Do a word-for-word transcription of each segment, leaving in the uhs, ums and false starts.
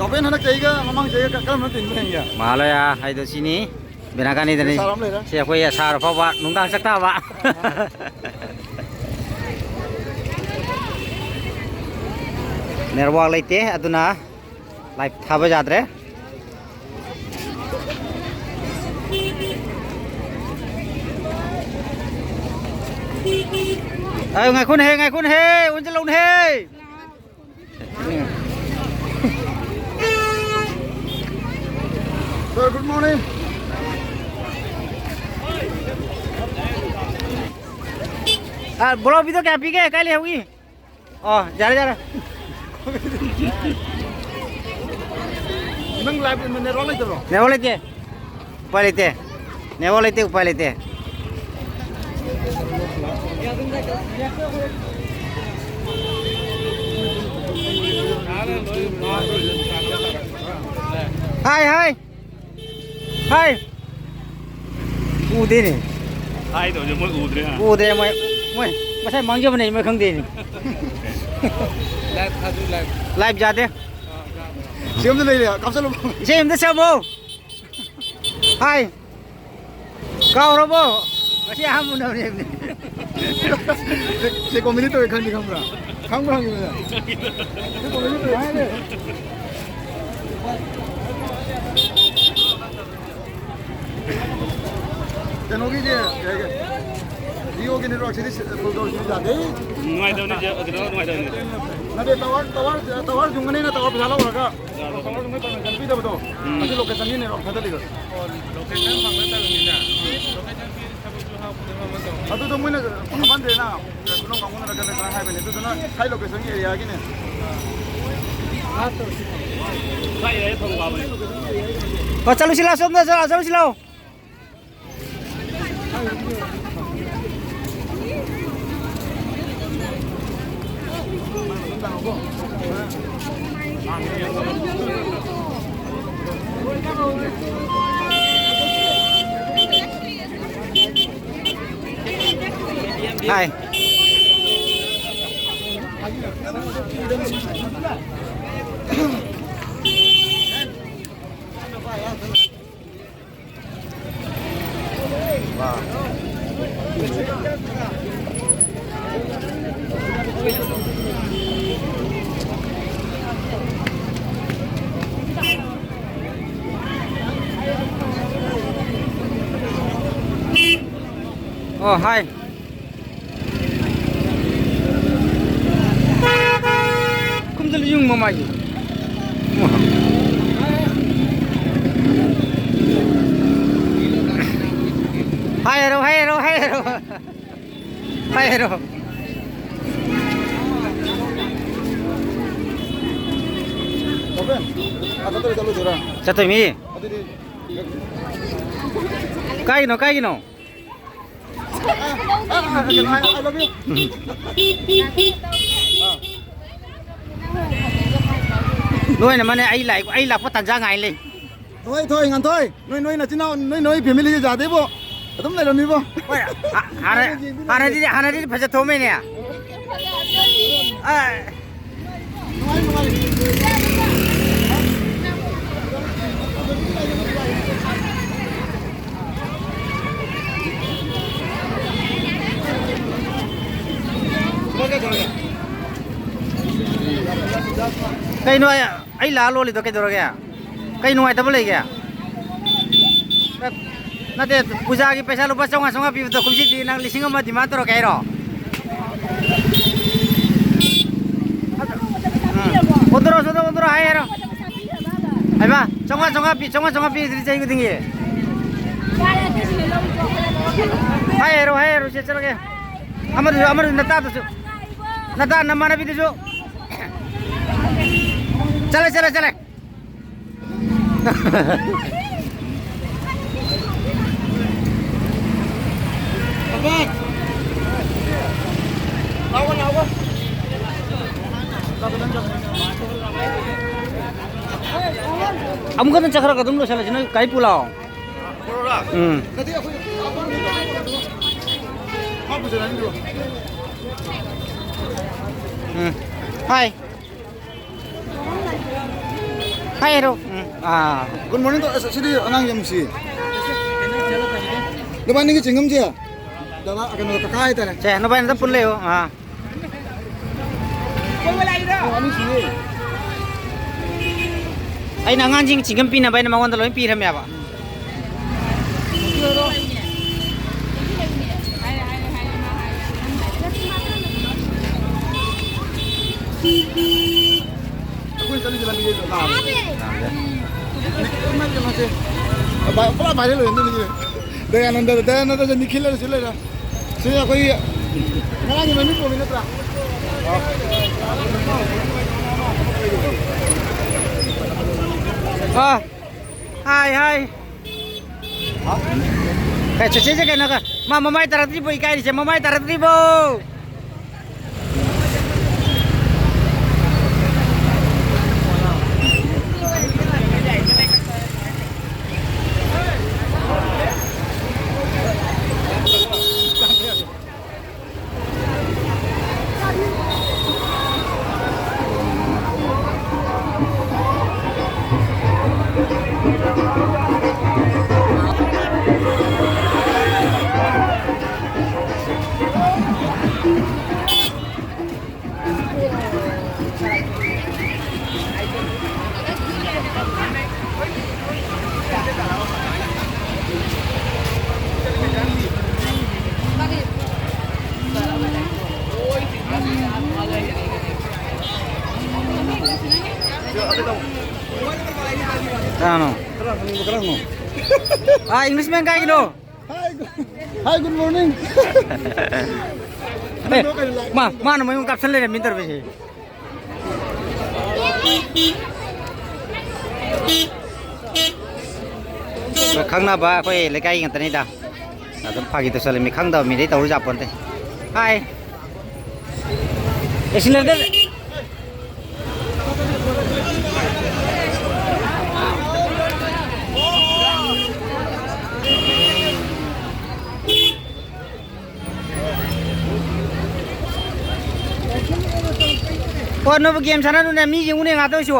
ꯇꯣꯄꯦꯟ ꯍꯟꯗꯛ ꯆꯍꯤꯒ ꯃꯃꯥꯡ ꯆꯍꯤꯒ ꯀ-, ꯀꯔꯝꯕꯅ ꯇꯤꯟꯕ ꯍꯦꯟꯒꯦ? ꯃꯍꯥꯂꯌꯥ ꯍꯥꯏꯗꯣ ꯁꯤꯅꯤ꯫ ꯕꯤꯅꯥꯀꯥꯅꯤꯗꯅꯤ꯫ ꯁꯥꯔ ꯑꯃ ꯂꯩꯔꯦ꯫ ꯁꯤ ꯑꯩꯈꯣꯏ ꯁꯥꯔ ꯐꯥꯎꯕ ꯅꯨꯡꯗꯥꯡ ꯆꯥꯛ ꯆꯥꯕ꯫ ꯅꯦꯠꯋꯥꯛ ꯂꯩꯇꯦ, ꯑꯗꯨꯅ ꯂꯥꯏꯚ ꯊꯥꯕ ꯌꯥꯗ꯭ꯔꯦ꯫ ꯑ, ꯉꯥꯏꯈꯣꯅꯦꯍꯦ, ꯉꯥꯏꯈꯣꯅꯦꯍꯦ, ꯑꯣꯟꯁꯤꯜꯂꯧꯅꯦꯍꯦ꯫ Sir, good morning. ꯑ, ꯕ꯭ꯔꯣ, ꯄꯤꯗꯣ ꯀꯌꯥ ꯄꯤꯒꯦ? ꯀꯥꯏ ꯂꯩꯍꯧꯏ? ꯑꯣ, ꯌꯥꯔꯦ, ꯌꯥꯔꯦ꯫ ꯅꯪ ꯂꯥꯏꯚ ꯅꯦꯠꯋꯥꯛ ꯂꯩꯇꯕ꯭ꯔꯣ? ꯅꯦꯠꯋꯥꯛ ꯂꯩꯇꯦ꯫ ꯎꯄꯥꯏ ꯂꯩꯇꯦ꯫ ꯅꯦꯠꯋꯥꯛ ꯂꯩꯇꯦ, ꯎꯄꯥꯏ ꯂꯩꯇꯦ꯫ ꯍꯥꯏ, ꯍꯥꯏ꯫ ꯍꯥꯏ꯫ ꯎꯗꯦꯅꯦ꯫ ꯍꯥꯏꯗꯧꯁꯦ ꯃꯣꯏ ꯎꯗ꯭ꯔꯦ ꯍꯥ? ꯎꯗ꯭ꯔꯦ ꯃꯣꯏ꯫ ꯃꯣꯏ ꯉꯁꯥꯏ ꯃꯥꯡꯖꯕꯅꯦ ꯃꯣꯏ ꯈꯪꯗꯦꯅꯦ꯫ ꯂꯥꯏꯚ ꯊꯥꯖꯩ, ꯂꯥꯏꯚ꯫ ꯂꯥꯏꯚ ꯌꯥꯗꯦ꯫ ꯁꯤ ꯑꯝꯇ ꯂꯩꯔꯦ, ꯀꯥꯞꯆꯜꯂꯣ꯫ ꯏꯁꯩ ꯑꯝꯇ ꯁꯦꯝꯃꯣ꯫ ꯍꯥꯏ꯫ ꯀꯥꯎꯔꯕꯣ? ꯉꯁꯤ ꯑꯍꯥꯟꯕ ꯎꯅꯕꯅꯦ ꯍꯥꯏꯕꯅꯦ꯫ ꯁꯤ, ꯁꯤ ꯀꯣꯃꯦꯗꯤ ꯇꯧꯋꯦ ꯈꯪꯗꯤ ꯈꯪꯕ꯭ꯔꯥ? ꯈꯪꯕ꯭ꯔꯥ ꯍꯪꯉꯤꯕꯅꯦ꯫ ꯁꯤ ꯀꯣꯃꯦꯗꯤ ꯇꯧꯋꯦ ꯍꯥꯏꯅꯦ꯫ ꯀꯩꯅꯣꯒꯤꯁꯦ, ꯀꯩ ꯍꯥꯏꯒꯦ? ꯖꯤꯑꯣꯒꯤ ꯅꯦꯠꯋꯥꯛꯁꯤꯗꯤ ꯐꯨꯜ ꯇꯧꯔꯤꯁꯤꯗꯤ ꯌꯥꯗꯦ꯫ ꯅꯨꯡꯉꯥꯏꯇꯕꯅꯤ, ꯖꯤꯑꯣ ꯀꯩꯅꯣ ꯅꯨꯡꯉꯥꯏꯇꯕꯅꯤ꯫ ꯅꯠꯇꯦ, ꯇꯋꯥꯔ, ꯇꯋꯥꯔ, ꯇꯋꯥꯔ ꯌꯨꯡꯉꯅꯤꯅ ꯇꯋꯥꯔ ꯄꯩꯁꯥ ꯂꯧꯔꯒ, ꯌꯥꯗꯕꯅꯤ꯫ ꯇꯋꯥꯔ ꯌꯨꯡꯕꯩ ꯄꯔꯃꯤꯁꯟ ꯄꯤꯗꯕꯗꯣ, ꯎꯝ꯫ ꯑꯗꯨ ꯂꯣꯀꯦꯁꯟꯒꯤ ꯅꯦꯠꯋꯥꯛ ꯊꯥꯗꯠꯂꯤꯕ꯫ ꯑꯣ, ꯂꯣꯀꯦꯁꯟ ꯐꯪꯅ ꯇꯧꯔꯤꯅꯤꯅ꯫ ꯂꯣꯀꯦꯁꯟ ꯄꯤ-, ꯊꯕꯛꯁꯨ ꯍꯥꯞꯄꯗ ꯍꯥꯞꯄ ꯇꯧꯔꯅꯤ꯫ ꯑꯗꯨꯗꯣ ꯃꯣꯏꯅ ꯐꯪꯍꯟꯗ꯭ꯔꯦꯅ, ꯈꯨꯅꯧ ꯀꯥꯡꯕꯨꯅꯔ ꯀꯩꯅꯣ ꯈꯔ ꯍꯥꯏꯕꯅꯦ, ꯑꯗꯨꯗꯨꯅ ꯁ꯭ꯋꯥꯏ ꯂꯣꯀꯦꯁꯟꯒꯤ ꯑꯦꯔꯤꯌꯥꯒꯤꯅꯦ꯫ ꯁ꯭ꯋꯥꯏ ꯑꯦꯔꯤꯌꯥ ꯊꯣꯡ ꯋꯥꯕꯅꯦ꯫ ꯑꯣ, ꯆꯠꯂꯨꯁꯤ ꯂꯥꯎ, ꯁꯣꯝꯗ ꯆꯠꯂꯨ, ꯆꯠꯂꯨꯁꯤ ꯂꯥꯎ꯫ ꯍꯥꯏ꯫ Oh, hi. Kumdal yung mamay. Hi, hello, hi, hello, hi, hello. Hi, hello. Open. Ako to, ito, Luzura. Sa to, mi. Ito, di. Kain, no, kain, no. Ah, ah, ah, I love you. ꯅꯣꯏꯅ ꯃꯅꯦ ꯑꯩ ꯂꯥꯛꯏ, ꯑꯩ ꯂꯥꯛꯄ ꯇꯥꯟꯖꯥ ꯉꯥꯏ ꯂꯩ꯫ ꯊꯣꯏ, ꯊꯣꯏ, ꯉꯟꯊꯣꯏ, ꯅꯣꯏ, ꯅꯣꯏ ꯅꯆꯤꯟ ꯅꯅꯥꯎ, ꯅꯣꯏ, ꯅꯣꯏ family ꯁꯦ ꯌꯥꯗꯦꯕꯣ꯫ ꯑꯗꯨꯝ ꯂꯩꯔꯝꯃꯤꯕꯣ꯫ ꯍꯣꯏ, ꯍꯥ-, ꯍꯥꯟꯅ-, ꯍꯥꯟꯅꯗꯤ, ꯍꯥꯟꯅꯗꯤ ꯐꯖ ꯊꯣꯛꯑꯝꯃꯤꯅꯦ꯫ ꯑꯥ꯫ ꯀꯩꯅꯣ ꯑꯩ, ꯑꯩ ꯂꯥꯛꯑ ꯂꯣꯜꯂꯤꯗꯣ ꯀꯩꯗꯧꯔꯒꯦ? ꯀꯩ ꯅꯨꯡꯉꯥꯏꯇꯕ ꯂꯩꯒꯦ? ꯅꯠꯇꯦ, ꯄꯨꯖꯥꯒꯤ ꯄꯩꯁꯥ ꯂꯨꯄꯥ ꯆꯥꯝꯃꯉꯥ, ꯆꯥꯝꯃꯉꯥ ꯄꯤꯕꯗꯣ ꯀꯨꯝꯁꯤꯗꯤ ꯅꯪ ꯂꯤꯁꯤꯡ ꯑꯃ demand ꯇꯧꯔꯛꯀꯦ ꯍꯥꯏꯔꯣ? ꯎꯝ꯫ ꯑꯣꯟꯊꯣꯔꯛꯑꯣ, ꯁꯣꯝꯗ ꯑꯣꯟꯊꯣꯔꯛꯑꯣ, ꯍꯥꯏ ꯍꯥꯏꯔꯣ꯫ ꯍꯥꯏꯕ, ꯆꯥꯝꯃꯉꯥ, ꯆꯥꯝꯃꯉꯥ ꯄꯤ, ꯆꯥꯝꯃꯉꯥ, ꯆꯥꯝꯃꯉꯥ ꯄꯤꯗ꯭ꯔꯗꯤ ꯆꯍꯤ ꯈꯨꯗꯤꯡꯒꯤ꯫ ꯍꯥꯏ ꯍꯥꯏꯔꯣ, ꯍꯥꯏ ꯍꯥꯏꯔꯣ, ꯁꯦ ꯆꯠꯂꯒꯦ꯫ ꯑꯃꯗꯨꯁꯨ, ꯑꯃꯗꯨꯁꯨ ꯅꯇꯥꯗꯨꯁꯨ꯫ ꯅꯇꯥ ꯅꯃꯥꯟꯅꯕꯤꯗꯨꯁꯨ꯫ ꯆꯠꯂꯦ, ꯆꯠꯂꯦ, ꯆꯠꯂꯦ꯫ ꯑꯃꯨꯛ ꯈꯛꯇꯪ ꯆꯠꯈ꯭ꯔꯒ ꯑꯗꯨꯝ ꯂꯣꯏꯁꯤꯜꯂꯁꯤ, ꯅꯣꯏ ꯒꯥꯔꯤ ꯄꯨ ꯂꯥꯛꯑꯣ꯫ ꯎꯝ꯫ ꯎꯝ꯫ ꯍꯥꯏ꯫ ꯍꯥꯏꯔꯣ꯫ ꯎꯝ꯫ ꯑꯥ꯫ Good morning ꯇꯧ-, ꯑꯁ, ꯁꯤꯗꯤ ꯑꯉꯥꯡ ꯌꯥꯝ ꯅꯨꯡꯁꯤꯌꯦ꯫ ꯅꯕꯥꯅꯤꯒꯤ ꯆꯤꯡꯉꯝꯁꯦ꯫ ꯗꯗꯥ, ꯀꯩꯅꯣ, ꯀꯀꯥ ꯍꯥꯏꯇꯥꯔꯦ꯫ ꯁꯦ, ꯅꯕꯥꯅꯤ ꯑꯝꯇ ꯄꯨꯜ ꯂꯩꯌꯣ꯫ ꯑꯥ꯫ ꯑꯣ, ꯑꯅꯤ ꯁꯨꯏꯌꯦ꯫ ꯑꯩꯅ ꯑꯉꯥꯡꯁꯤꯡ ꯆꯤꯡꯉꯝ ꯄꯤꯅꯕ ꯑꯩꯅ ꯃꯉꯣꯟꯗ ꯂꯣꯏ ꯄꯤꯔꯝꯃꯦꯕ꯫ ꯄꯨꯔꯥ viral ꯑꯣꯏꯔꯝꯗꯣꯏꯅꯤ꯫ ꯗꯌꯥꯅꯟꯗ, ꯗꯌꯥꯅꯟꯗꯁꯦ ꯅꯤꯈꯤꯜ ꯍꯥꯏꯅ ꯁꯤ ꯂꯩꯔꯦ꯫ ꯁꯤ ꯑꯩꯈꯣꯏꯒꯤ ꯉꯔꯥꯡꯒꯤ ꯃꯃꯤꯡ ꯄꯣꯝꯃꯤ ꯅꯠꯇ꯭ꯔꯥ? ꯑꯥ, ꯍꯥꯏ, ꯍꯥꯏ꯫ ꯀꯩ ꯆꯦꯆꯦꯁꯦ ꯀꯩꯅꯣ ꯈ-, ꯃꯥ ꯃꯃꯥꯏ ꯇꯥꯔꯛꯇ꯭ꯔꯤꯕꯣ, ꯏꯀꯥꯏꯔꯤꯁꯦ ꯃꯃꯥꯏ ꯇꯥꯔꯛꯇ꯭ꯔꯤꯕꯣ? ꯀꯅꯥꯅꯣ? ꯀꯅꯥꯅꯣ? ꯑꯥ, Englishman ꯀꯥꯏꯒꯤꯅꯣ? Hi, good, hi, good morning. ꯑꯦ, ꯃꯥ, ꯃꯥꯅ ꯃꯌꯨꯝ ꯀꯥꯞꯁꯟ ꯂꯩꯔꯝꯃꯤ ꯇꯧꯔꯤꯁꯦ꯫ ꯈꯪꯅꯕ ꯑꯩꯈꯣꯏ ꯂꯩꯀꯥꯏ ꯉꯥꯛꯇꯅꯤꯗ꯫ ꯑꯗꯨꯝ ꯐꯥꯒꯤ ꯇꯧꯁꯜꯂꯦ, ꯃꯤ ꯈꯪꯗꯕ ꯃꯤꯗꯩ ꯇꯧꯔꯨ ꯌꯥꯄꯣꯟꯇꯦ꯫ ꯍꯥꯏ꯫ ꯑꯦꯛꯁꯤꯂꯦꯇꯔ꯫ ꯑꯣ, ꯅꯣꯏꯕꯨ ꯒꯦꯝ ꯁꯥꯟꯅꯗꯨꯅꯦ, ꯃꯤ ꯌꯦꯡꯉꯨꯅꯦ ꯉꯥꯛꯇ ꯑꯣꯏꯁꯨ꯫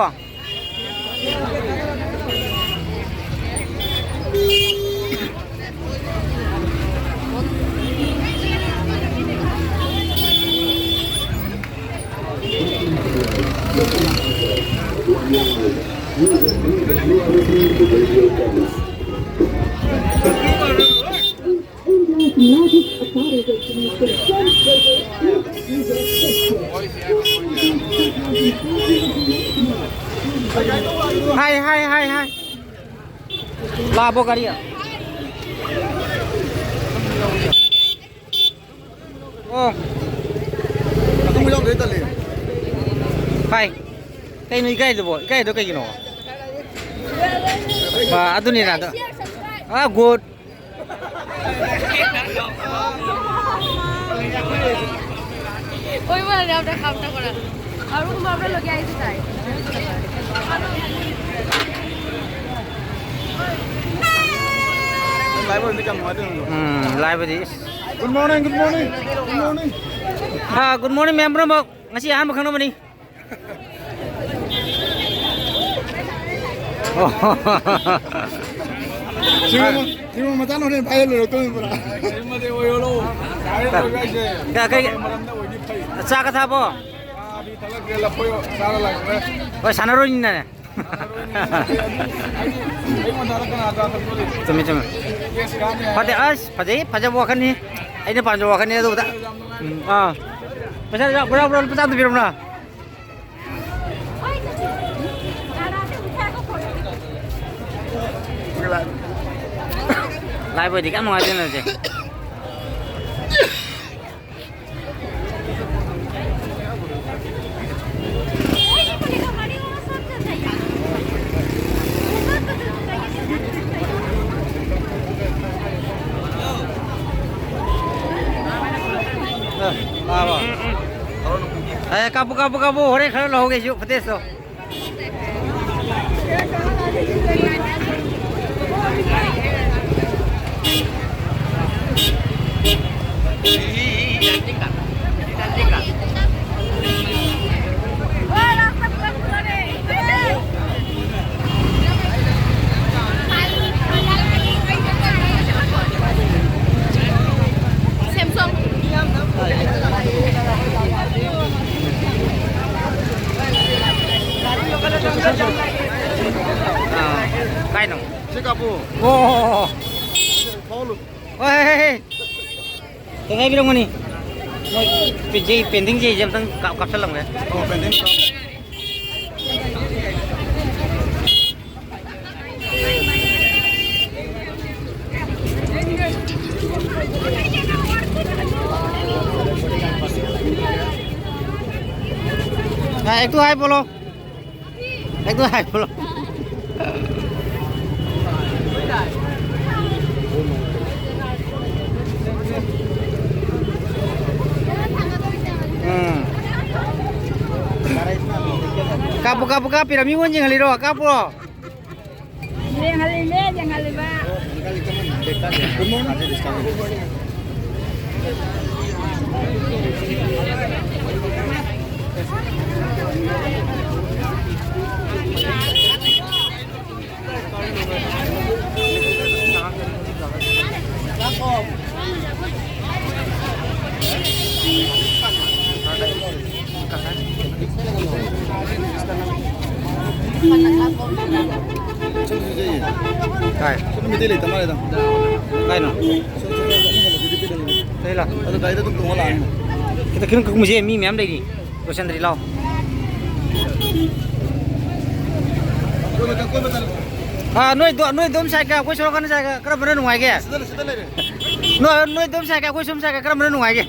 ꯍꯥꯏ, ꯍꯥꯏ, ꯍꯥꯏ, ꯍꯥꯏ꯫ ꯂꯥꯛꯑꯕꯣ ꯒꯥꯔꯤ? ꯑꯣ꯫ ꯑꯗꯨꯝ ꯌꯥꯎꯗ꯭ꯔꯗꯤ ꯇꯜꯂꯦ꯫ ꯍꯥꯏ꯫ ꯀꯩꯅꯣ ꯏꯀꯥꯏꯗꯨꯕꯣ? ꯏꯀꯥꯏꯗꯣ ꯀꯩꯒꯤꯅꯣ? ꯑꯥ, ꯑꯗꯨꯅꯤꯅ ꯑꯗꯣ꯫ ꯑꯥ, good. ওই বলে আমরা খামটা করা। আর ওরকম আমরা লোকে আইছি তাই। Live ꯑꯣꯏꯕꯗꯤ ꯌꯥꯝ ꯅꯨꯡꯉꯥꯏꯗꯣꯏꯅꯤ꯫ ꯎꯝ, live ꯑꯣꯏꯗꯤ꯫ Good morning, good morning, good morning. ꯑꯥ, good morning, ma'am ꯄꯨꯝꯅꯃꯛ꯫ ꯉꯁꯤ ꯑꯍꯥꯟꯕ ꯈꯪꯅꯕꯅꯤ꯫ ꯁꯤꯒꯨꯝꯕ, ꯁꯤꯒꯨꯝꯕ ꯃꯆꯥꯅ ꯍꯣꯔꯦꯟ viral ꯑꯣꯏꯔꯛꯇꯣꯏꯅꯤ ꯄꯨꯔꯥ꯫ ꯀ-, ꯀꯩ-, ꯆꯥꯒ ꯊꯥꯕꯣ? ꯍꯣꯏ, ꯁꯥꯟꯅꯔꯣꯏꯅꯤꯅꯅꯦ꯫ ꯆꯨꯝꯃꯤ, ꯆꯨꯝꯃꯤ꯫ ꯐꯠꯇꯦ, ꯑꯁ, ꯐꯖꯩ, ꯐꯖꯕ ꯋꯥꯈꯜꯅꯤ꯫ ꯑꯩꯅ ꯄꯥꯝꯖꯕ ꯋꯥꯈꯜꯅꯤ ꯑꯗꯨꯕꯨꯗ꯫ ꯎꯝ, ꯑꯥ꯫ ꯄꯩꯁꯥ ꯌꯥꯎꯕ꯭ꯔꯥ, ꯌꯥꯎꯕ꯭ꯔꯥ? ꯂꯨꯄꯥ ꯆꯥꯝꯃ ꯄꯤꯔꯝꯅ? Live ꯑꯣꯏꯗꯤ ꯀꯌꯥꯝ ꯅꯨꯡꯉꯥꯏꯗꯣꯏꯅꯣ ꯍꯧꯖꯤꯛ꯫ ꯑ, ꯂꯥꯛꯑꯕꯣ? ꯑꯦ, ꯀꯥꯞꯄꯨ, ꯀꯥꯞꯄꯨ, ꯀꯥꯞꯄꯨ꯫ ꯍꯣꯔꯦꯟ ꯈꯔ ꯂꯧꯍꯧꯒꯦ ꯑꯩꯁꯨ footage ꯇꯣ꯫ ꯑꯥ, ꯀꯥꯏꯅꯣ? ꯁꯤ ꯀꯥꯞꯄꯨ꯫ ꯑꯣ, ꯑꯣ, ꯑꯣ, ꯑꯣ꯫ ꯊꯣꯛꯍꯜꯂꯨ꯫ ꯍꯣꯏ, ꯍꯣꯏ, ꯍꯣꯏ, ꯍꯣꯏ꯫ ꯇꯦꯡꯉꯥꯏꯕꯤꯔꯝꯒꯅꯤ꯫ ꯃꯣꯏ ꯄꯦꯟꯗꯤꯡ, ꯄꯦꯟꯗꯤꯡ ꯆꯦꯁꯦ ꯑꯝꯇꯪ ꯀꯥꯞ-, ꯀꯥꯞꯁꯜꯂꯝꯒꯦ꯫ ꯑꯣ, ꯄꯦꯟꯗꯤꯡ꯫ एक तो हाय बोलो। एक तो हाय बोलो। ꯎꯝ꯫ ꯀꯥꯞꯄꯨ, ꯀꯥꯞꯄꯨ, ꯀꯥꯞꯄꯤꯔꯣ? ꯃꯤꯉꯣꯟ ꯌꯦꯡꯍꯜꯂꯤꯔꯣ? ꯀꯥꯞꯄꯨꯔꯣ? ꯌꯦꯡꯍꯜꯂꯤꯅꯦ, ꯌꯦꯡꯍꯜꯂꯤꯕ꯫ ꯀꯥꯏ? ꯁꯣꯝꯗ ꯃꯩꯇꯩ ꯂꯩꯇ ꯃꯥꯜꯂꯦꯗ꯫ ꯀꯥꯏꯅꯣ? ꯁꯣꯝ, ꯁꯣꯝ, ꯁꯣꯝ, ꯁꯣꯝ ꯍꯜꯂꯛꯈꯤꯗꯤ ꯀꯩꯗꯧꯔꯒꯦ? ꯀꯩ ꯂꯥꯛ? ꯑꯗꯣ ꯒꯥꯔꯤꯗ ꯑꯗꯨꯝ ꯇꯣꯡꯉ ꯂꯥꯛꯑꯅꯤ꯫ ꯈꯤꯇ ꯈꯤꯇꯪ ꯀꯨꯝꯃꯨꯁꯦ, ꯃꯤ ꯃꯌꯥꯝ ꯂꯩꯔꯤ꯫ ꯂꯣꯏꯁꯟꯗ꯭ꯔꯤ ꯂꯥꯎ꯫ ꯀꯣꯏꯕ ꯆꯠ-, ꯀꯣꯏꯕ ꯆꯠꯂꯨ꯫ ꯑꯥ, ꯅꯣꯏ ꯗꯣ-, ꯅꯣꯏ ꯑꯗꯣꯝ ꯁꯥꯏꯠꯀ ꯑꯩꯈꯣꯏ ꯁꯣꯝ ꯅꯥꯀꯟ ꯁꯥꯏꯠꯀ ꯀꯔꯝꯕꯅ ꯅꯨꯡꯉꯥꯏꯒꯦ? ꯁꯤꯗ ꯂꯩ, ꯁꯤꯗ ꯂꯩꯔꯦ꯫ ꯅꯣꯏ, ꯅꯣꯏ ꯑꯗꯣꯝ ꯁꯥꯏꯠꯀ ꯑꯩꯈꯣꯏ ꯁꯣꯝ ꯁꯥꯏꯠꯀ ꯀꯔꯝꯕꯅ ꯅꯨꯡꯉꯥꯏꯒꯦ?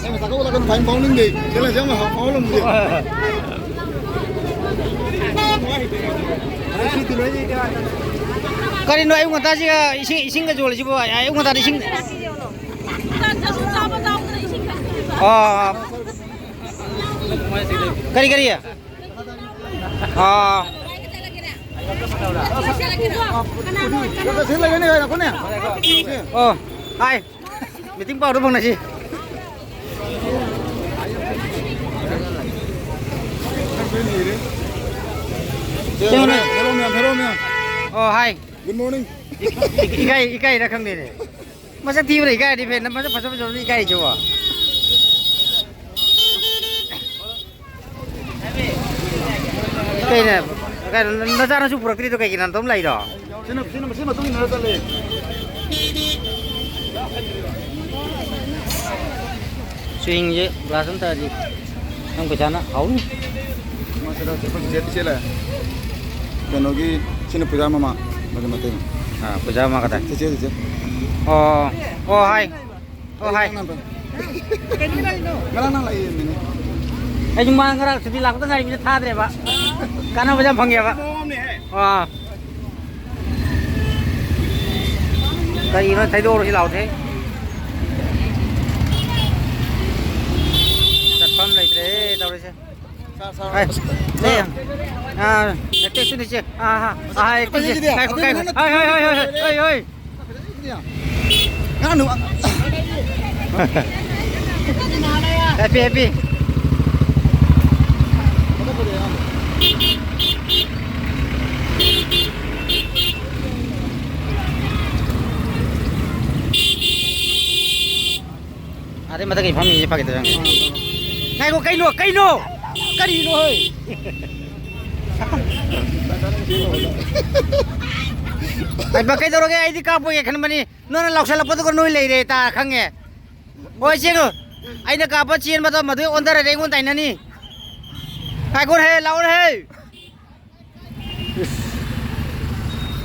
ꯑꯩ ꯃꯊꯛ ꯀꯧꯂꯥ ꯀꯩꯅꯣ ꯐꯥꯏꯟ ꯐꯥꯎꯅꯤꯡꯗꯦ꯫ ꯆꯦꯜꯂꯁꯦ ꯑꯃ ꯐꯥꯎꯍꯜꯂꯝꯁꯦ꯫ ꯀꯔꯤꯅꯣ ꯑꯌꯨꯛ ꯉꯟꯇꯥꯁꯤꯒ ꯏꯁꯤꯡ, ꯏꯁꯤꯡꯒ ꯌꯣꯜꯂꯤꯁꯤꯕꯣ? ꯑꯌꯨꯛ ꯉꯟꯇꯥꯗ ꯏꯁꯤꯡ꯫ ꯑꯣ꯫ ꯀꯔꯤ, ꯀꯔꯤ? ꯑꯣ꯫ ꯁꯤ ꯂꯩꯒꯅꯤ ꯍꯥꯏꯔꯛꯄꯅꯦ꯫ ꯑꯣ, ꯍꯥꯏ꯫ ꯃꯤꯇꯤꯡ ꯄꯥꯎꯗ ꯐꯪꯅꯁꯤ꯫ ꯍꯦꯔꯣ ꯃꯌꯥꯝ, ꯍꯦꯔꯣ ꯃꯌꯥꯝ꯫ ꯑꯣ, ꯍꯥꯏ꯫ Good morning꯫ ꯏ-, ꯏꯀꯥꯏ, ꯏꯀꯥꯏꯔ ꯈꯪꯗꯦꯅꯦ꯫ ꯃꯁꯛ ꯊꯤꯕꯅ ꯏꯀꯥꯏꯔꯗꯤ ꯐꯩ, ꯃꯁꯛ ꯐꯖ ꯐꯖꯕꯅ ꯏꯀꯥꯏꯔꯤꯁꯤꯕꯣ꯫ ꯀꯩꯅꯣ? ꯀꯩꯅꯣ, ꯅꯆꯥꯅꯁꯨ ꯄꯨꯔꯛꯇ꯭ꯔꯤꯗꯣ ꯀꯩꯒꯤꯅꯣ, ꯅꯇꯣꯝ ꯂꯥꯛꯏꯗꯣ? ꯁꯤꯅ, ꯁꯤꯅ, ꯁꯤ ꯃꯇꯨꯡ ꯏꯟꯅꯔ ꯆꯠꯂꯦ꯫ ꯁ꯭ꯋꯤꯡꯁꯦ ꯒ꯭ꯂꯥꯁ ꯑꯝ ꯇꯥꯔꯗꯤ ꯅꯪ ꯄꯩꯁꯥꯅ ꯍꯥꯎꯅꯤ꯫ ꯃꯥ ꯁꯤꯗ ꯑꯩꯈꯣꯏ ꯆꯤꯆꯦ, ꯏꯆꯦ ꯂꯥꯛꯑꯦ꯫ ꯀꯩꯅꯣꯒꯤ, ꯁꯤꯅ ꯄꯨꯖꯥ ꯃꯃꯥ, ꯃꯗꯨ ꯃꯇꯩ꯫ ꯑꯥ, ꯄꯨꯖꯥ ꯃꯃꯥ ꯀꯗꯥꯏ? ꯆꯤꯆꯦ, ꯆꯤꯆꯦ꯫ ꯑꯣ, ꯑꯣ, ꯍꯥꯏ꯫ ꯑꯣ, ꯍꯥꯏ꯫ ꯑꯩ ꯅꯪ ꯅꯝꯕꯔ꯫ ꯉꯔꯥꯡ ꯅꯪ ꯂꯥꯛꯏ ꯌꯦꯡꯕꯅꯦ꯫ ꯑꯩꯁꯨ ꯃꯥ ꯉꯔꯥꯡ ꯁꯨꯇꯤ ꯂꯥꯛꯄꯗ ꯉꯥꯏꯔꯤꯕꯅꯤꯅ ꯊꯥꯗ꯭ꯔꯦꯕ꯫ ꯀꯥꯟꯅꯕꯁꯦ ꯌꯥꯝ ꯐꯪꯉꯦꯕ꯫ ꯑꯥ꯫ ꯀꯔꯤꯅꯣ ꯊꯩꯗꯣꯛꯎꯔꯁꯤ ꯂꯥꯎꯊꯦ꯫ ꯆꯠꯐꯝ ꯂꯩꯇ꯭ꯔꯦ ꯇꯧꯔꯤꯁꯦ꯫ ꯑꯦ, ꯑꯦ, ꯑꯥ, ꯅꯠꯇꯦ, ꯁꯤꯗꯤ ꯁꯦ꯫ ꯑꯥ, ꯑꯥ, ꯑꯥ, ꯑꯦ, ꯁꯤꯁꯦ꯫ ꯉꯥꯏꯈꯣ, ꯉꯥꯏꯈꯣ꯫ ꯍꯣꯏ, ꯍꯣꯏ, ꯍꯣꯏ, ꯍꯣꯏ, ꯍꯣꯏ, ꯍꯣꯏ꯫ ꯉꯥꯅꯨ꯫ Happy, happy꯫ ꯑꯗꯩ ꯃꯊꯛꯀꯤ ꯐꯝꯃꯤꯁꯦ ꯐꯥꯒꯤ ꯇꯧꯔꯝꯅꯤ꯫ ꯉꯥꯏꯈꯣ, ꯀꯩꯅꯣ? ꯀꯩꯅꯣ? ꯀꯔꯤꯅꯣ ꯍꯣꯏ? ꯍꯩꯃꯥ, ꯀꯩꯗꯧꯔꯒꯦ? ꯑꯩꯗꯤ ꯀꯥꯞꯄꯣꯏꯒꯦ ꯈꯟꯕꯅꯤ꯫ ꯅꯪꯅ ꯂꯥꯎꯁꯜꯂꯛꯄꯗꯨꯒ ꯅꯣꯏ ꯂꯩꯔꯦ ꯇꯥ ꯈꯪꯉꯦ꯫ ꯍꯣꯏ, ꯆꯦꯜꯂꯨ꯫ ꯑꯩꯅ ꯀꯥꯞꯄ ꯆꯦꯟꯕꯗꯣ ꯃꯗꯨ ꯑꯣꯟꯊꯔꯗꯤ ꯑꯩꯉꯣꯟꯗ ꯇꯥꯏꯅꯅꯤ꯫ ꯉꯥꯏꯈꯣ ꯍꯦ, ꯂꯥꯛꯑꯣ ꯍꯦ꯫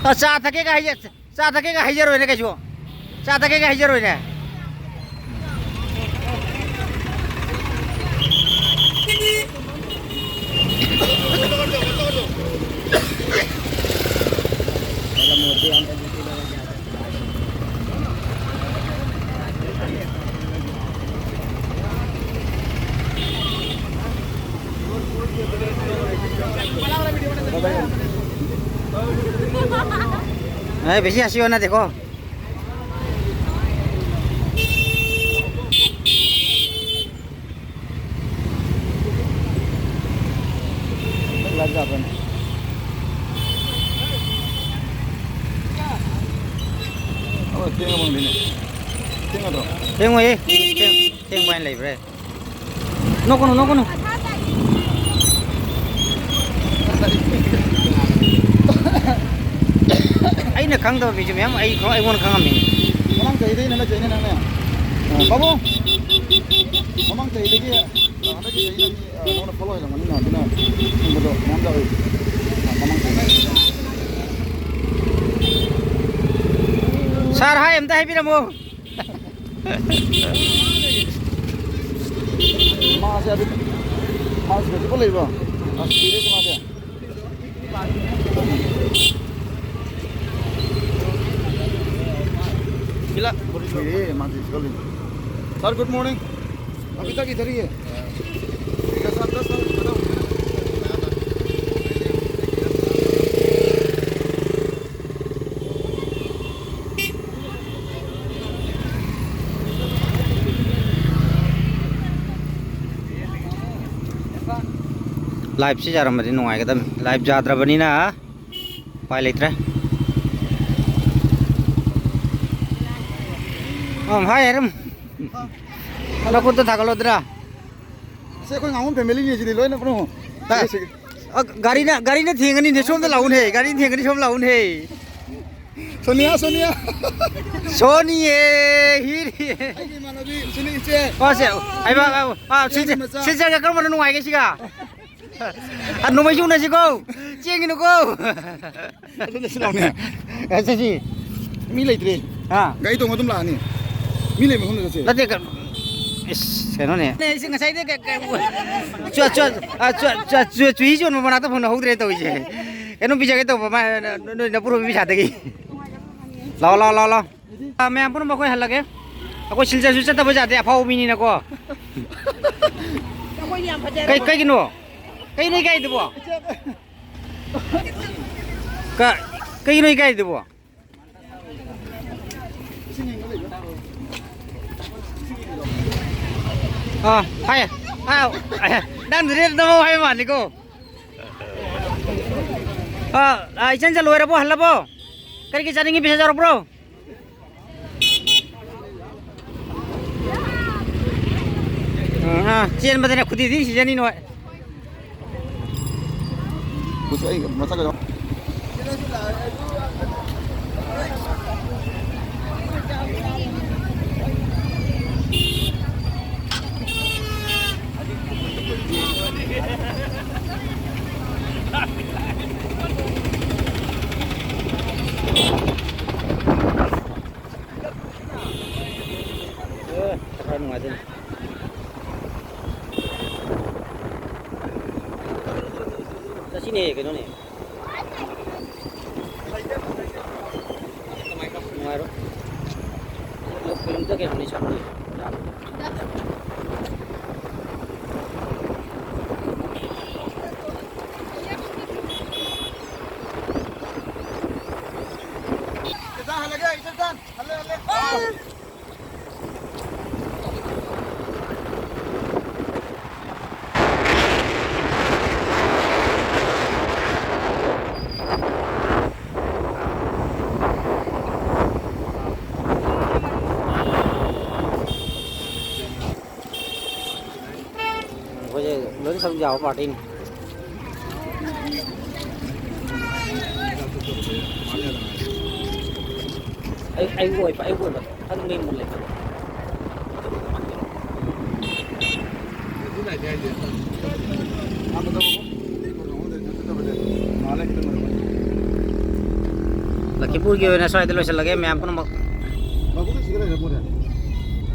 ꯑ, ꯆꯥ ꯊꯛꯀꯦꯒ ꯍꯥꯏꯖ-, ꯆꯥ ꯊꯛꯀꯦꯒ ꯍꯥꯏꯖꯔꯣꯏꯅꯦ ꯀꯩꯁꯨ꯫ ꯆꯥ ꯊꯛꯀꯦꯒ ꯍꯥꯏꯖꯔꯣꯏꯅꯦ꯫ ए, बेसी हाँसियो ना देखो। ꯂꯥꯏꯞ ꯌꯥꯕ꯭ꯔꯅꯦ? ꯑꯃ ꯊꯦꯡꯉꯕ ꯈꯪꯗꯦꯅꯦ꯫ ꯊꯦꯡꯉꯗ꯭ꯔꯣ? ꯊꯦꯡꯉꯣꯏꯌꯦ꯫ ꯊꯦꯡ-, ꯊꯦꯡꯕ ꯍꯥꯏꯅ ꯂꯩꯕ꯭ꯔꯥ? ꯅꯣꯛꯀꯅꯨ, ꯅꯣꯛꯀꯅꯨ꯫ ꯑꯩꯅ ꯈꯪꯗꯕ ꯃꯤꯁꯨ ꯃꯌꯥꯝ ꯑꯩ ꯈꯪ-, ꯑꯩꯉꯣꯟꯗ ꯈꯪꯉꯝꯃꯤ꯫ ꯃꯃꯥꯡ ꯆꯍꯤꯗꯩꯅꯦ ꯍꯟꯗꯛ ꯆꯍꯤꯅ ꯅꯪꯅꯦ? ꯑ, ꯄꯥꯕꯨꯡ! ꯃꯃꯥꯡ ꯆꯍꯤꯗꯒꯤ, ꯑ, ꯍꯟꯗꯛꯀꯤ ꯆꯍꯤꯅ ꯃꯤ, ꯑ, ꯅꯉꯣꯟꯗ ꯐꯣꯂꯣ ꯍꯦꯜꯂꯝꯒꯅꯤꯅ, ꯑꯗꯨꯅ ꯈꯪꯕꯗꯣ ꯃꯌꯥꯝ ꯌꯥꯎꯏ꯫ ꯑ, ꯃꯃꯥꯡ ꯆꯍꯤ꯫ ꯁꯥꯔ, ꯍꯥꯏ ꯑꯝꯇ ꯍꯥꯏꯕꯤꯔꯝꯃꯣ꯫ ꯃꯥꯁꯦ ꯑꯗꯨ, ꯃꯥꯁꯦ ꯍꯧꯖꯤꯛꯐꯥꯎ ꯂꯩꯕ꯭ꯔꯣ? ꯃꯥꯁꯦ ꯀꯨꯏꯔꯦ ꯃꯥꯁꯦ꯫ ꯀꯨꯏꯔꯦ ꯃꯥꯁꯦ ꯍꯧꯖꯤꯛꯐꯥꯎ ꯂꯩꯕ꯫ Sir, good morning. अभी तक इधर ही है। Live ꯁꯤ ꯌꯥꯔꯝꯃꯗꯤ ꯅꯨꯡꯉꯥꯏꯒꯗꯕꯅꯤ, live ꯌꯥꯗ꯭ꯔꯕꯅꯤꯅ ꯎꯄꯥꯏ ꯂꯩꯇ꯭ꯔꯦ꯫ ꯑꯝ, ꯍꯥꯏ ꯍꯥꯏꯔꯝ꯫ ꯅꯈꯨꯠꯇ ꯊꯥꯒꯠꯂꯣꯗ꯭ꯔꯥ? ꯁꯤ ꯑꯩꯈꯣꯏ ꯉꯥꯉꯣꯝ family ꯅꯤ ꯁꯤꯗꯤ ꯂꯣꯏꯅ ꯄꯨꯝꯅꯃꯛ꯫ ꯑ, ꯑ, ꯒꯥꯔꯤꯅ, ꯒꯥꯔꯤꯅ ꯊꯦꯡꯒꯅꯤꯅꯦ, ꯁꯣꯝꯗ ꯂꯥꯛꯎꯅꯦ, ꯒꯥꯔꯤꯅ ꯊꯦꯡꯒꯅꯤ, ꯁꯣꯝ ꯂꯥꯛꯎꯅꯦ꯫ ꯁꯣꯅꯤꯌꯥ, ꯁꯣꯅꯤꯌꯥ꯫ ꯁꯣꯅꯤꯌꯦ, ꯍꯤꯔꯤ꯫ ꯑꯩꯒꯤ ꯏꯃꯥꯟꯅꯕꯤ, ꯁꯤꯅꯤ ꯏꯆꯦ꯫ ꯃꯥꯁꯦ, ꯑꯩ ꯃꯥ, ꯑ, ꯁꯤ, ꯏꯆꯦꯒꯤ ꯃꯆꯥ꯫ ꯁꯤ ꯆꯠꯂꯒ ꯀꯔꯝꯕꯅ ꯅꯨꯡꯉꯥꯏꯒꯦ ꯁꯤꯒ? ꯑ, ꯅꯣꯡꯃꯩ ꯆꯨꯅꯁꯤꯀꯣ, ꯆꯦꯟꯒꯤꯅꯨꯀꯣ꯫ ꯑꯗꯨꯅ ꯁꯤ ꯂꯥꯎꯅꯦ꯫ ꯑ, ꯆꯠꯁꯤ꯫ ꯃꯤ ꯂꯩꯇ꯭ꯔꯦ꯫ ꯍꯥ? ꯒꯥꯔꯤ ꯇꯣꯡꯉ ꯑꯗꯨꯝ ꯂꯥꯛꯑꯅꯤ꯫ ꯃꯤ ꯂꯩꯕ ꯃꯐꯝꯗ ꯆꯠꯁꯦ꯫ ꯅꯠꯇꯦ, ꯀ-, ꯏꯁ, ꯀꯩꯅꯣꯅꯦ꯫ ꯑꯩꯁꯦ ꯉꯁꯥꯏꯗꯩ ꯀ-, ꯀ-, ꯆꯨ-, ꯆꯨ-, ꯑ, ꯆꯨ-, ꯆꯨ-, ꯆꯨ-, ꯆꯨꯍꯤ ꯌꯣꯟꯕ ꯃꯅꯥꯛꯇ ꯐꯪꯅ ꯍꯧꯗ꯭ꯔꯦ ꯇꯧꯔꯤꯁꯦ꯫ ꯀꯩꯅꯣꯝ ꯄꯤꯖꯒꯦ ꯇꯧꯕ, ꯃꯥ, ꯅꯣꯏ ꯅꯄꯨꯔꯣꯏꯕ ꯄꯩꯁꯥꯗꯒꯤ꯫ ꯂꯥꯛꯑꯣ, ꯂꯥꯛꯑꯣ, ꯂꯥꯛꯑꯣ, ꯂꯥꯛꯑꯣ꯫ ꯑ, ꯃꯌꯥꯝ ꯄꯨꯝꯅꯃꯛ ꯑꯩꯈꯣꯏ ꯍꯜꯂꯒꯦ꯫ ꯑꯩꯈꯣꯏ ꯁꯤꯜ ꯆꯠꯁꯨ ꯆꯠꯇꯕ ꯌꯥꯗꯦ, ꯑꯐꯥꯎꯕ ꯃꯤꯅꯤꯅꯀꯣ꯫ ꯑꯩꯈꯣꯏꯗꯤ ꯌꯥꯝ ꯐꯖꯔꯦ꯫ ꯀꯩ-, ꯀꯩꯒꯤꯅꯣ? ꯀꯩꯅꯣ ꯏꯀꯥꯏꯗꯨꯕꯣ? ꯀ-, ꯀꯩꯒꯤꯅꯣ ꯏꯀꯥꯏꯗꯨꯕꯣ? ꯑꯥ, ꯍꯥꯏ꯫ ꯑꯥ, ꯅꯪꯗꯨꯗꯤ ꯅꯃꯧ ꯍꯥꯏꯕ ꯃꯥꯜꯂꯤꯀꯣ꯫ ꯑꯥ, ꯑꯥ, ꯏꯆꯟ ꯆꯟ ꯂꯣꯏꯔꯕꯣ? ꯍꯜꯂꯕꯣ? ꯀꯔꯤ ꯀꯔꯤ ꯆꯥꯅꯤꯡꯉꯤ? ꯄꯩꯁꯥ ꯌꯥꯎꯔꯛꯄ꯭ꯔꯣ? ꯑꯥ, ꯆꯦꯟꯕꯗꯅꯦ ꯈꯨꯗꯤ ꯊꯤ ꯁꯤꯖꯅꯤ ꯅꯣꯏ꯫ ꯕꯨꯁ, ꯑꯩ ꯃꯊꯛꯇ ꯑꯦ, ꯈꯔ ꯅꯨꯡꯉꯥꯏꯖꯩ꯫ ꯁꯤꯅꯦ ꯀꯩꯅꯣꯅꯦ꯫ ꯅꯨꯡꯉꯥꯏꯔꯣꯏ꯫ ꯀꯤꯂꯣꯃꯤꯇꯔ ꯀꯌꯥꯅꯣꯅꯦ ꯁꯥꯡꯕꯗꯣ? ꯑꯩꯈꯣꯏꯁꯦ ꯂꯣꯏꯅ ꯁꯔꯨꯛ ꯌꯥꯕ ꯄꯥꯔꯇꯤꯅꯤ꯫ ꯑꯩ, ꯑꯩ ꯑꯣꯏꯕ, ꯑꯩ ꯑꯣꯏꯕ꯫ ꯑꯗꯨ ꯃꯤ ꯃꯨꯜꯂꯦ꯫ ꯂꯈꯤꯄꯨꯔꯒꯤ ꯑꯣꯏꯅ ꯁ꯭ꯋꯥꯏꯗ ꯂꯣꯏꯁꯤꯜꯂꯒꯦ ꯃꯌꯥꯝ ꯄꯨꯝꯅꯃꯛ꯫